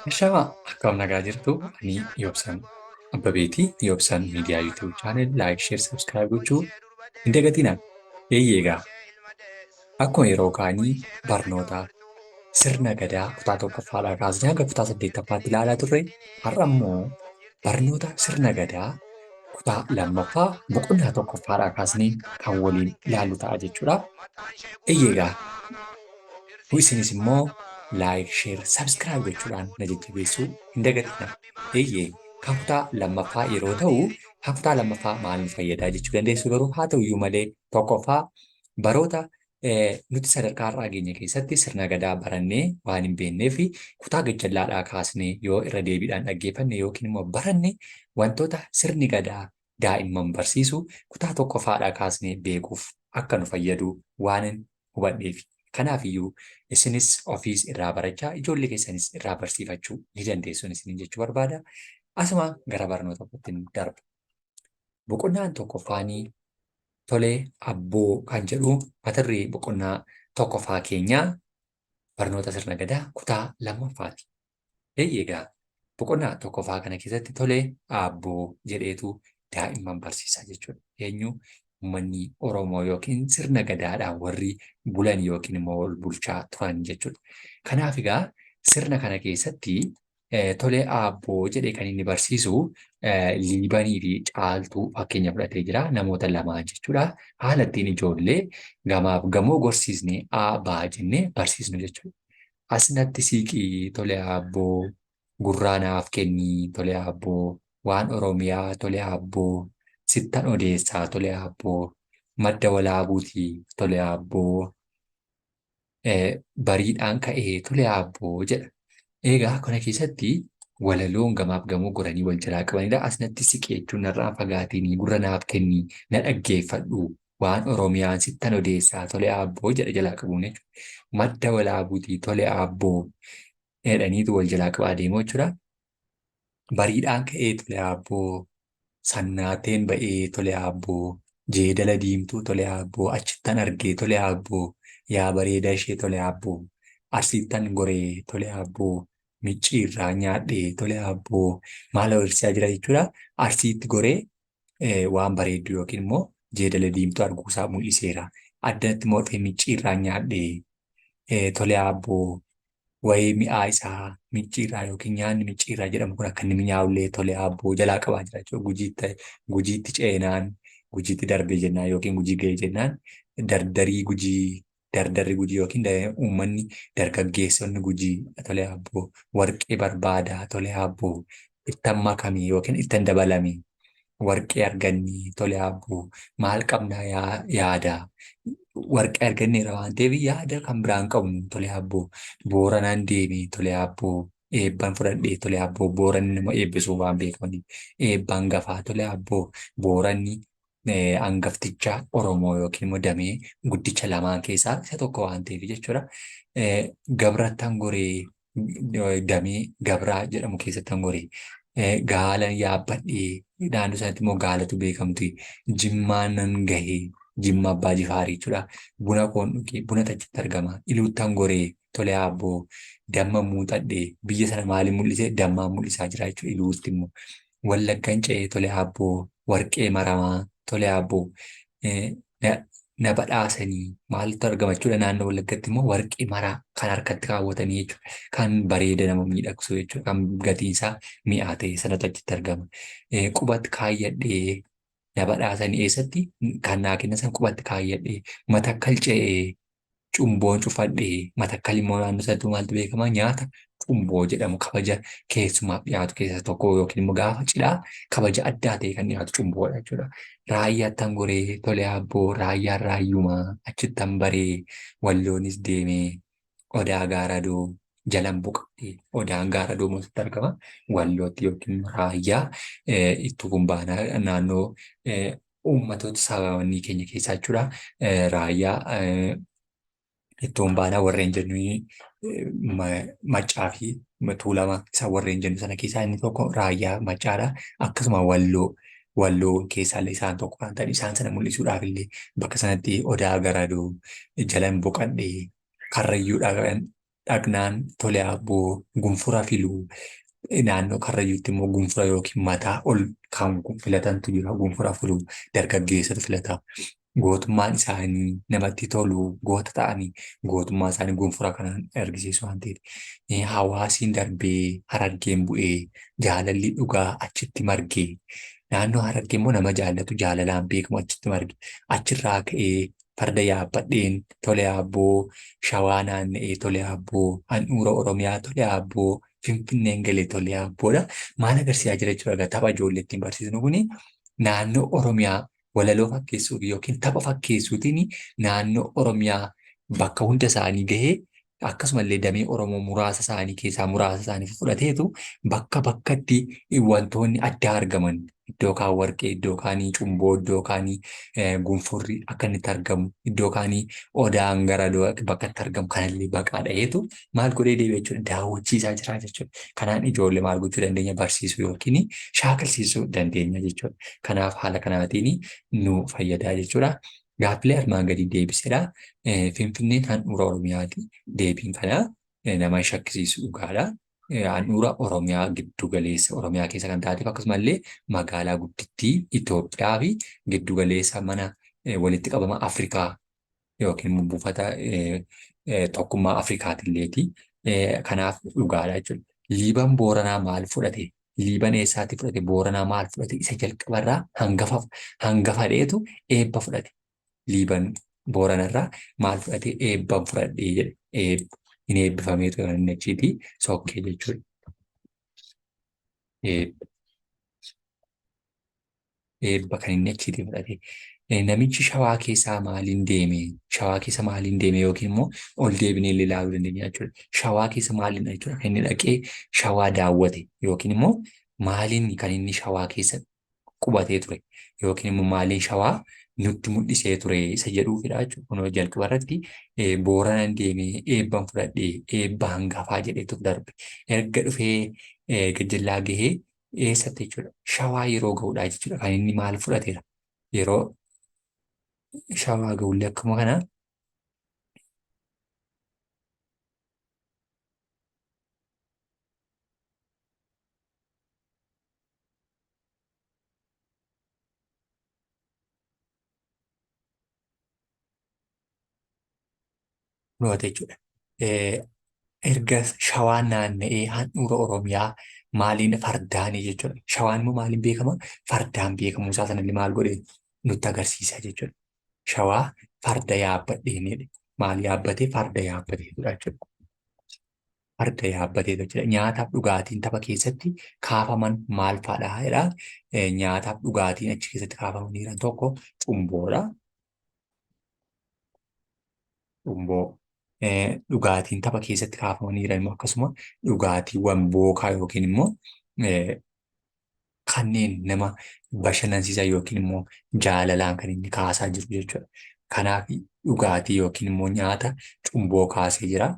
Ashamaa akkam nagaa jirtu, ani Yoobsan Abbabeetii. Yoobsan Miidiyaa YouTube channel like, share, subscribe gochuu hin dagatinaa. Eeyyee egaa akkuma yeroo kaanii barnoota sirna gadaa kutaa tokkoffaadhaa kaasnee hanga kutaa saddeettaffaatti ilaalaa turre, har'a immoo barnoota sirna gadaa kutaa lammaffaa boqonnaa tokkoffaadhaa kaasnee kan waliin ilaallu ta'a jechuudha. Eeyyee egaa isinis immoo like, share, subscribe gochuudhaan na jajjabeessuu hin dagatinaa. Eeyyee, kan kutaa lammaffaa yeroo ta'u, kan kutaa lammaffaa maal nu fayyadaa jechuu dandeessu, garuu haa ta'u iyyuu malee tokkoffaa baroota nuti sadarkaa har'aa geenye keessatti sirna gadaa barannee waan hin beeknee fi kutaa gajjallaadhaa kaasnee yoo irra deebiidhaan dhaggeeffanne yookiin immoo baranne, wantoota sirni gadaa daa'imman barsiisu kutaa tokkoffaadhaa kaasnee beekuuf akka nu fayyadu waanin hubadheefi. Kanaaf iyyuu isinis ofiis irraa barachaa ijoollee keessanis irraa barsiifachuu ni dandeessuun isiniin jechuu barbaada. Asuma gara barnoota kootti darba. Boqonnaan tokkoffaanii Tolee Abboo kan jedhu mata duree boqonnaa tokkoffaa keenyaa barnoota sirna gadaa kutaa lammaffaati. Eeyyee egaa boqonnaa tokkoffaa kana keessatti tolee aabboo jedheetu daa'imman barsiisa jechuudha. Eenyu? Uummanni Oromoo yookiin sirna gadaadhaan warri bulan yookiin immoo wal bulchaa turan jechuudha. Kanaaf egaa sirna kana keessatti tolee aabboo jedhee kan inni barsiisu Liibanii fi Caaltuu fakkeenya fudhatee jira. Namoota lamaan jechuudha. Haala ittiin ijoollee gamaaf gamoo gorsiisnee A baa jennee barsiisnu jechuudha. As natti siiqi tole aabboo, gurraa naaf kenni tole aabboo, waan Oromiyaa tole aabboo, sittan odeessaa tole aabboo, madda walaabuuti tole aabboo, bariidhaan ka'ee tole aabboo jedha. Egaa kana keessatti walaloon gamaaf gamoo goranii wal jalaa qabanidha. As natti siqi jechuun narraan fagaatiin gurra naaf kenni, na dhaggeeffadhu, waan Oromiyaan sittan odeessaa tole aabboo jedha jalaa qabuun jechuudha. Madda walaabuutii tole aabboo jedhaniitu wal jalaa qabaa deemu jechuudha. Bariidhaan ka'ee tole aabboo, sannaateen ba'ee tole aabboo, jeedala diimtuu tole aabboo, achittan argee tole aabboo, yaa bareeda ishee tole aabboo, arsiittan goree tole aabboo, micciirraa nyaadhee tole aabboo, maal agarsiisaa jira jechuudha. Arsiitti goree waan bareeddu yookiin immoo jeedala diimtuu arguusaa mul'iseera. Addanatti immoo dhufee micciirraa nyaadhee tole aabboo, wayii mi'aa isaa micciirraa yookiin nyaanni micciirraa jedhamu kun akka inni mi'aawullee tole aabboo jalaa qabaa jira jechuudha. Gujiitti gujiitti ceenaan, gujiitti darbee jennaan yookiin gujii ga'ee jennaan, dardarii gujii, dardarri gujii yookiin uummanni dargaggeessonni gujii tole aabboo, warqee barbaadaa tole aabboo, ittan makame yookiin ittan dabalame, warqee arganni tole aabboo, maal qabnaa yaada, warqee arganneera waan ta'eef yaada kan biraan qabnu tole aabboo, booranaan deeme tole aabboo, eebban fudhadhee tole aabboo, booranni nama eebbisuu waan beekamaniif eebbaan gafaa tole aabboo, booranni hangafticha Oromoo yookiin immoo damee guddicha lamaan keessaa isa tokko waan ta'eef jechuudha. Gabrattan goree, damee Gabraa jedhamu keessattan goree, gaala yaabbadhee, naannoo sanatti immoo gaalatu beekamti. Jimmaan nan gahee, Jimma Abbaa Jifaarii jechuudha. Buna koon dhugee, buna achitti argama. Iluuttan goree tole aabboo, damma muuxadhee, biyya sana maaliin mul'ise? Dammaan mul'isaa jira jechuudha Iluutti immoo. Wallaggan ce'ee tole aabboo, warqee maramaa tole aabboo, na badhaasanii, maaltu argama jechuudha naannoo Wallaggatti immoo? Warqee maraa kan harkatti kaawwatanii jechuudha, kan bareeda nama miidhagsu jechuudha, kan gatiin isaa mi'aa ta'e sanatu achitti argama. Qubatti kaayyadhee, na badhaasanii, eessatti kan naa kennan san qubatti kaayyadhee, matakkal ce'ee cumboon cufadhe. Matakkal immoo naannoo sanatti maaltu beekama? Nyaata cumboo jedhamu, kabaja keessumaaf dhiyaatu keessaa tokko yookiin immoo gaafa cidhaa kabaja addaa ta'e kan dhiyaatu cumboodha jechuudha. Raayyaattan goree tole aabboo, raayyaan raayyumaa achittan baree, walloonis deemee odaa gaaradoo jalan boqadhe. Odaan gaaradoo mootitti argama wallootti yookiin raayyaa itti kumbaanaa naannoo uummatoota sababanii keenya keessaa jechuudha. Raayyaa ittoon baanaa warreen jennu, maccaa fi tuulama isa warreen jennu sana keessaa inni tokko raayyaa maccaadha. Akkasuma walloo Walloo keessaallee isaan tokko kan ta'an isaan sana mul'isuudhaaf illee bakka sanatti Odaa Garadoo jalan boqadhee Karrayyuu dhaqnaan tole abboo gunfura filuu naannoo Karrayyuutti immoo gunfura yookiin mataa ol kan filatantu jira gunfura filuu dargaggeessatu filata. Gootummaan isaanii namatti tolu goota ta'anii gootummaa isaanii gunfura kanaan argisiisu waan ta'eef. Hawaasiin darbee Harargeen bu'ee jaalalli dhugaa achitti margee naannoo Harargee immoo nama jaallatu jaalalaan beekamu achitti marge achirraa ka'ee farda yaabbadheen tole aabboo Shawaa naanna'ee tole aabboo handhuura Oromiyaa tole aabboo Finfinneen gale tole aabboodha. Maal agarsiisaa jira jechuudha tapha ijoollee ittiin barsiisnu kuni naannoo Oromiyaa walaloo fakkeessuuf yookiin tapha fakkeessuutiin naannoo Oromiyaa bakka hunda isaanii gahee akkasumallee damee Oromoo muraasa isaanii keessaa muraasa isaanii fudhateetu bakka bakkatti wantoonni addaa argaman iddoo kaan warqee, iddoo kaanii cumboo, iddoo kaanii gunfurri akka inni itti argamu, iddoo kaanii odaan garadoo bakka itti argamu kanallee baqaa dha'eetu maal godhee deebi'a jechuudha daawwachiisaa jira jechuudha. Kanaan ijoollee maal gochuu dandeenya barsiisuu yookiin shaakalsiisuu dandeenya jechuudha. Kanaaf haala kanaatiin nu fayyadaa jechuudha. Gaaffilee armaan gadii deebisedha. Finfinneen handhuura Oromiyaati. Deebiin kanaa nama hin shakkisiisu dhugaadha. Handhuura Oromiyaa giddu galeessa Oromiyaa keessa kan taateef akkasumallee magaalaa guddittii Itoophiyaa fi giddu galeessa mana walitti qabama Afrikaa yookiin immoo buufata tokkummaa Afrikaatilleeti. Kanaaf dhugaadha jechuudha. Liiban Booranaa maal fudhate? Liiban eessaatii fudhate? Booranaa maal fudhate? Isa jalqabarraa hangafa hangafadheetu eebba fudhate. Liiban Booranarraa maal fudhate? Eebban fudhadhee jedhe. Eebba hin eebbifameetu kan inni achiitii sokkee jechuudha. Eebba. Eebba kan inni achiitii fudhate. Namichi Shawaa keessaa maaliin deeme? Shawaa keessa maaliin deeme yookiin immoo ol deebinee illee ilaaluu dandeenya jechuudha. Shawaa keessa maaliin jechuudha kan inni dhaqee Shawaa daawwate yookiin immoo maaliin kan inni Shawaa keessa qubatee ture yookiin immoo maaliin Shawaa nutti mul'isee ture isa jedhuufidha jechuudha. Kunoo jalqaba irratti Booranan deemee eebban fudhadhee eebba hangafaa jedheetu darbe. Erga dhufee gajjallaa gahee eessatti jechuudha? Shawaa yeroo ga'udha jechuudha. Kan inni maal fudhateera? Yeroo shawaa ga'ullee akkuma kana fudhate jechuudha. Erga shawaan naanna'ee handhuura Oromiyaa maaliin fardaanii jechuudha. Shawaan immoo maaliin beekama? Fardaan beekamuu isaa sanallee maal godhe nutti agarsiisa jechuudha. Shawaa farda yaabbadheen jedhe. Maal yaabbatee? Farda yaabbatee jechuudha. Farda yaabbatee jechuudha. Nyaataaf dhugaatiin tapha keessatti kaafaman maal fa'aadha jedha. Nyaataaf dhugaatiin achi keessatti kaafamanii jiran tokko cumboodha. Cumboo. Dhugaatiin tapha keessatti kaafamanii jiran immoo akkasuma dhugaatiiwwan bookaa yookiin immoo kanneen nama bashannansiisan yookiin immoo jaalalaan kan inni kaasaa jiru jechuudha. Kanaaf dhugaatii yookiin immoo nyaata cumboo kaasee jira,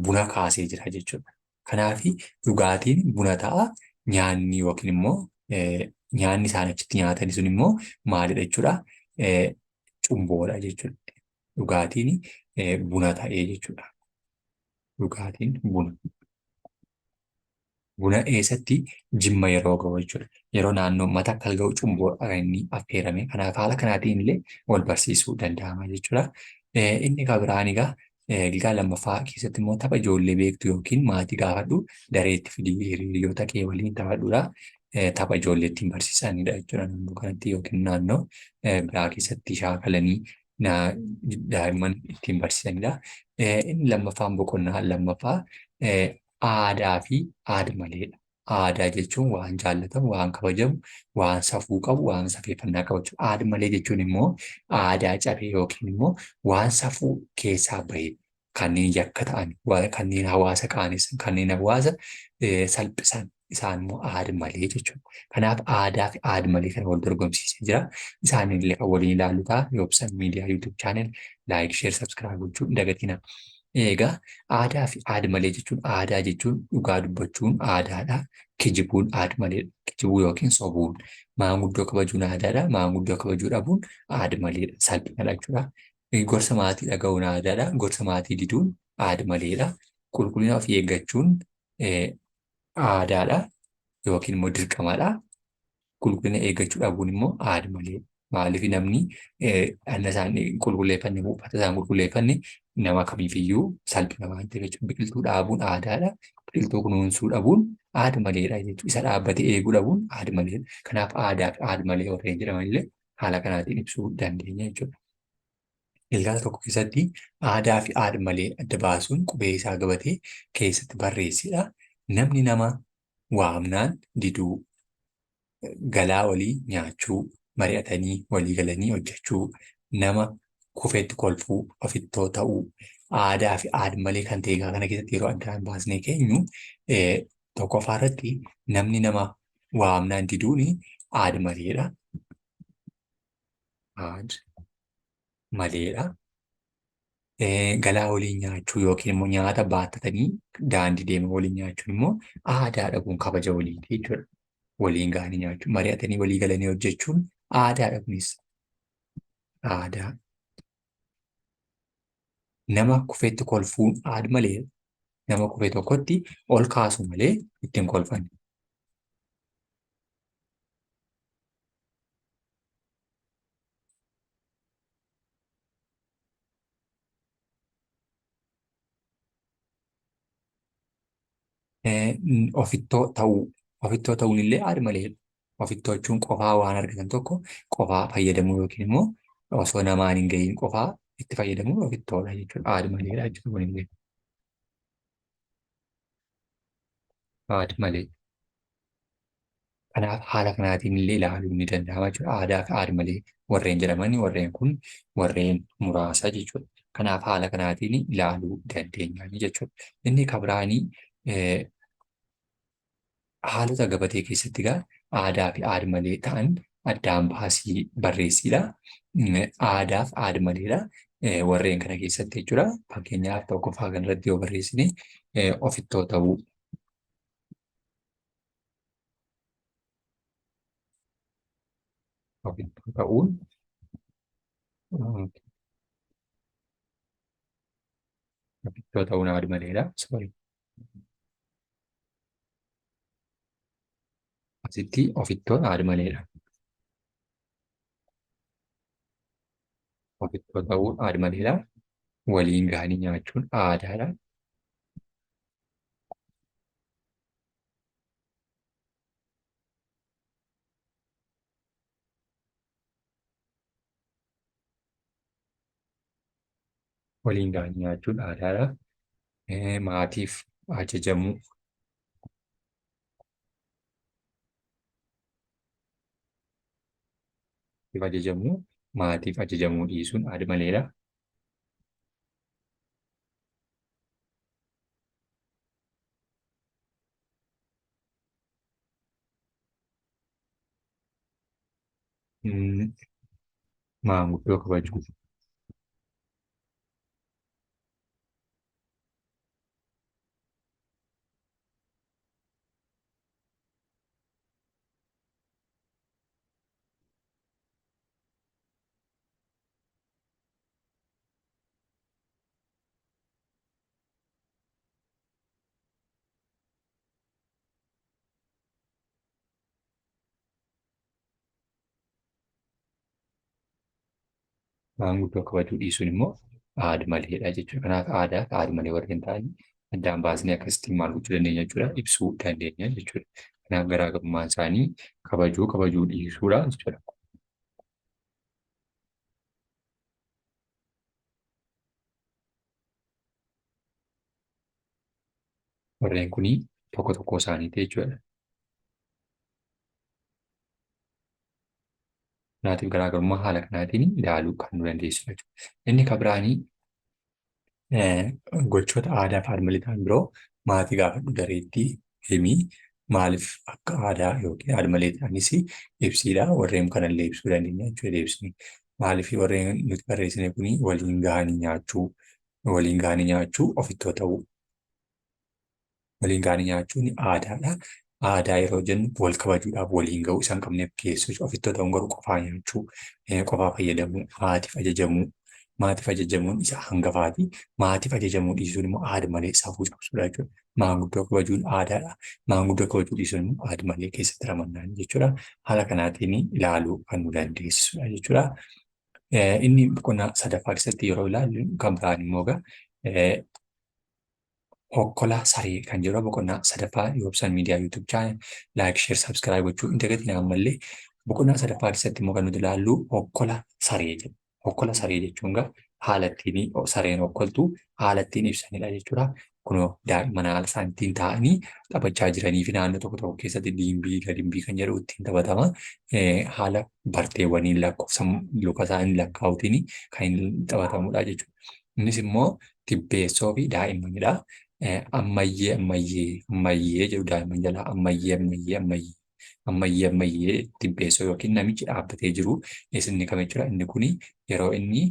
buna kaasee jira jechuudha. Kanaaf dhugaatiin buna ta'a, nyaanni yookiin immoo nyaanni isaan achitti nyaatan sun immoo maalidha jechuudha? Cumboodha jechuudha. Dhugaatiin buna ta'ee jechuudha. Dhugaatiin buna. Buna eessatti Jimma yeroo ga'u jechuudha. Yeroo naannoo Matakkal ga'u cumboo kan inni affeerame. Kanaaf haala kanaatiin illee wal barsiisuu danda'ama jechuudha. Inni kan biraan egaa Gilgaala lammaffaa keessatti immoo tapha ijoollee beektu yookiin maatii gaafadhu dareetti fidii hiriyoota kee waliin taphadhuudha. Tapha ijoollee ittiin barsiisanidha jechuudha naannoo kanatti yookiin naannoo biraa keessatti shaakalanii daa'imman ittiin barsiisanidha. Inni lammaffaan boqonnaa lammaffaa aadaa fi aad-maleedha. Aadaa jechuun waan jaallatamu, waan kabajamu, waan safuu qabu, waan safeeffannaa qabu jechuudha. Aad-malee jechuun immoo aadaa cabe yookiin immoo waan safuu keessaa bahe kanneen yakka ta'an, kanneen hawaasa qaanessan, kanneen hawaasa salphisan isaan immoo aad-malee jechuudha. Kanaaf aadaa fi aad-malee kana wal dorgomsiisee jira. Isaaniin illee kan waliin ilaallu ta'a. Yoobsan Miidiyaa YouTube channel like, share, subscribe gochuu hin dagatinaa. Egaa aadaa fi aad-malee jechuun aadaa jechuun dhugaa dubbachuun aadaadha. Kijibuun aad-maleedha. Kijibuu yookiin sobuun. Maanguddoo kabajuun aadaadha. Maanguddoo kabajuu dhabuun aad-maleedha. Salphinadha jechuudha. Gorsa maatii dhaga'uun aadaadha. Gorsa maatii diduun aad-maleedha. Qulqullina ofii eeggachuun aadaadha yookiin immoo dirqamadha. Qulqullina eeggachuu dhabuun immoo aad-maleedha. Maaliif namni dhagna isaan qulqulleeffanne, uffata isaan qulqulleeffanne nama kamiifiyyuu salphina waan ta'eef jechuudha. Biqiltuu dhaabuun aadaadha. Biqiltuu kunuunsuu dhabuun aad-maleedha jechuudha. Isa dhaabbate eeguu dhabuun aad-maleedha. Kanaaf aadaa fi aad-malee warreen jedhaman illee haala kanaatiin ibsuu dandeenya jechuudha. Gilgaala tokko keessatti aadaa fi aad-malee adda baasuun qubee isaa gabatee keessatti barreessidha. Namni nama waamnaan diduu, galaa walii nyaachuu, mari'atanii walii galanii hojjechuu, nama kufetti kolfuu, ofittoo ta'uu, aadaa fi aad-malee kan ta'e egaa kana keessatti yeroo addaan baasnee keenyu tokkoffaa irratti namni nama waamnaan diduun aad-maleedha. Aad maleedha. Galaa waliin nyaachuu yookiin immoo nyaata baattatanii daandii deeman waliin nyaachuun immoo aadaadha kun kabaja waliiti jechuudha. Waliin gahanii nyaachuu, mari'atanii walii galanii hojjechuun aadaadha kunis. Aadaa. Nama kufetti kolfuun aad malee nama kufe tokkotti ol kaasu malee ittiin kolfan. Ofittoo ta'uu. Ofittoo ta'uun illee aad maleedha. Ofittoo jechuun qofaa waan argatan tokko qofaa fayyadamuu yookiin immoo osoo namaan hin gahiin qofaa itti fayyadamuun ofittoodha jechuudha. Aad maleedha jechuudha kunillee. Aad malee. Kanaaf haala kanaatiin illee ilaaluun ni danda'ama jechuudha. Aadaa fi aad-malee warreen jedhaman warreen kun warreen muraasa jechuudha. Kanaaf haala kanaatiin ilaaluu dandeenya jechuudha. Inni kan biraanii haalota gabatee keessatti egaa aadaa fi aad-malee ta'an addaan baasii barreessiidha. Aadaa fi aad-maleedha. Warreen kana keessatti jechuudha. Fakkeenyaaf tokkoffaa kanarratti yoo barreessine ofittoo ta'uu. Ofittoo ta'uun ofittoo ta'uun aad maleedha. Sorry. Asitti ofittoon aad maleedha. Ofittoo ta'uun aad maleedha. Waliin gahanii nyaachuun aadaadha. Waliin gahanii nyaachuun aadaadha. Maatiif ajajamuu. Maatiif ajajamuu, maatiif ajajamuu dhiisuun aad-maleedha. Maanguddoo kabajuu. Maanguddoo kabajuu dhiisuun immoo aad-maleedha jechuudha. Kanaaf aadaa fi aad-malee warreen ta'an addaan baasnee akkasittiin maal gochuu dandeenya jechuudha ibsuu dandeenya jechuudha. Kanaaf garaagarummaan isaanii kabajuu kabajuu dhiisuudha jechuudha. Warreen kuni tokko tokkoo isaaniiti jechuudha. Kanaatiif garaagarummaa haala kanaatiin ilaaluu kan nu dandeessu jechuudha. Inni kan biraanii gochoota aadaa fi aadmalee ta'an biroo maatii gaafadhu dareetti himi maaliif akka aadaa yookiin aadmalee ta'anis ibsiidha. Warreen kanallee ibsuu dandeenya jechuudha deebisnee. Maaliif warreen nuti barreessine kuni waliin gahanii nyaachuu, Waliin gahanii nyaachuu ofittoo ta'uu. Waliin gahanii nyaachuun aadaadha. Aadaa yeroo jennu wal kabajuudhaaf waliin gahuu isaan qabneef geessuu ofittoo ta'uun garuu qofaa nyaachuu, qofaa fayyadamuu, maatiif ajajamuu. Maatiif ajajamuun isa hangafaati. Maatiif ajajamuu dhiisuun immoo aada malee safuu cabsuudha jechuudha. Maanguddoo kabajuun aadaadha. Maanguddoo kabajuu dhiisuun immoo aada malee keessatti ramannaan jechuudha. Haala kanaatiin ilaaluu kan nu dandeessisudha jechuudha. Inni boqonnaa sadaffaa keessatti yeroo ilaallu kan biraan immoo egaa hokkola saree kan jedhu boqonnaa sadaffaa Yoobsan Miidiyaa YouTube channel like, share, subscribe gochuu hin dagatinaa. Ammallee boqonnaa sadaffaa keessatti immoo kan nuti ilaallu hokkola saree jedha. Hokkola saree jechuun egaa haala ittiin sareen hokkoltu haala ittiin ibsanidha jechuudha. Kunoo daa'imman haala isaan ittiin taa'anii taphachaa jiranii fi naannoo tokko tokko keessatti diimbii gadimbii kan jedhu ittiin taphatama. Haala barteewwaniin lakkoofsa luka isaanii lakkaa'uutiin kan inni taphatamudha jechuudha. Innis immoo tibbeessoo fi daa'immanidha. Ammayyee ammayyee ammayyee jedhu daa'imman jalaa ammayyee ammayyee ammayyee ammayyee ammayyee tibbeessoo yookiin namichi dhaabbatee jiru inni kam jechuudha. Inni kuni yeroo inni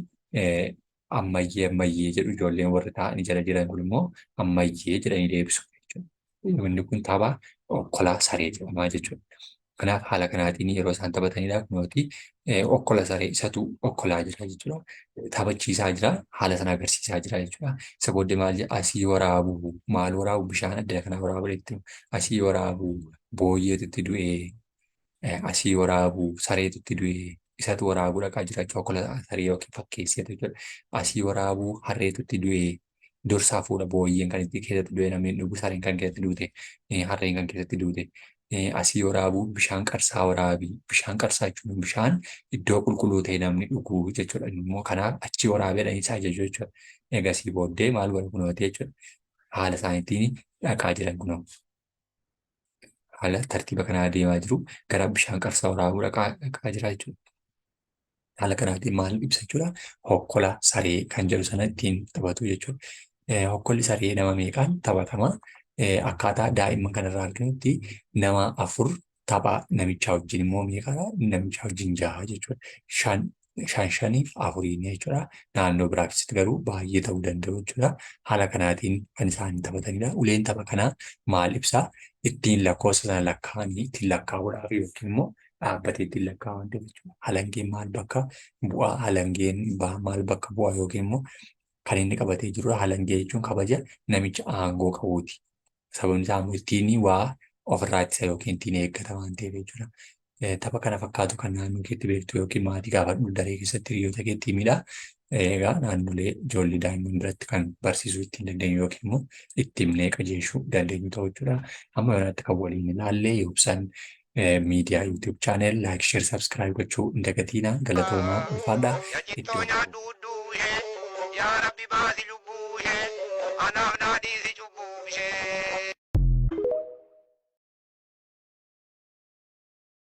ammayyee ammayyee jedhu ijoolleen warri taa'anii jala jiran kun immoo ammayyee jedhanii deebisu jechuudha. Inni kun tapha okkolaa saree jedhama jechuudha. Kanaaf haala kanaatiin yeroo isaan taphatanidha. Kunooti okkola saree isatu okkolaa jira jechuudha. Taphachiisaa jira. Haala sana agarsiisaa jira jechuudha. Isa booddee maal jedha? Asii waraabu, maal waraabu? Bishaan addana kanaa waraabu jetti. Asii waraabu booyyeetu itti du'ee, asii waraabu sareetu itti du'ee, isatu waraabuu dhaqaa jira jechuudha. Okkola saree yookiin fakkeesseetu jechuudha. Asii waraabuu harreetu itti du'ee, dursaa fuudha booyyeen kan itti keessatti du'e namni dhugu, sareen kan keessatti duute, harreen kan keessatti duute. Asii waraabuu bishaan qarsaa waraabii. Bishaan qarsaa jechuun bishaan iddoo qulqulluu ta'e namni dhugu jechuudha. Inni immoo kanaaf achi waraabee dhanii isaa ajaju jechuudha. Egasii booddee maal godha kunooti jechuudha. Haala isaan ittiin dhaqaa jiran kunoo. Haala tartiiba kanaa deemaa jiru, gara bishaan qarsaa waraabuu dhaqaa jira jechuudha. Haala kanaatiin maal ibsa jechuudha? Hokkola saree kan jedhu sana ittiin taphatu jechuudha. Hokkolli saree nama meeqaan taphatama? Akkaataa daa'imman kanarraa arginutti nama afur tapha, namichaa wajjin immoo meeqadha? Namichaa wajjin jaha jechuudha. Shan shan shaniif afuriin jechuudha. Naannoo biraa keessatti garuu baay'ee ta'uu danda'u jechuudha. Haala kanaatiin kan isaan taphatanidha. Uleen tapha kanaa maal ibsaa? Ittiin lakkoofsa sana lakkaa'anii ittiin lakkaa'uudhaaf yookiin immoo dhaabbatee ittiin lakkaa'u waan ta'eef jechuudha. Halangeen maal bakka bu'aa? Halangeen maal bakka bu'aa yookiin immoo kan inni qabatee jirudha? Halangee jechuun kabaja namicha aangoo qabuuti. Sababni isaa immoo ittiin waa ofirraa ittisa yookiin ittiin eeggata waan ta'eef jechuudha. Tapha kana fakkaatu kan naannoo keetti beektu yookiin maatii gaafadhu, daree keessatti hiriyoota keetti himidha. Egaa naannolee ijoollee daa'imman biratti kan barsiisuu ittiin dandeenyu yookiin immoo itti himnee qajeelchuu dandeenyu ta'u jechuudha. Amma yoonaatti kan waliin ilaalle Yoobsan Miidiyaa YouTube channel like, share, subscribe gochuu hin dagatiina. Galatoomaa, ulfaadhaa. Ya Iddoo cittoo nyaadhu hudduu ishee, yaa Rabbi baasi lubbuu ishee anaaf.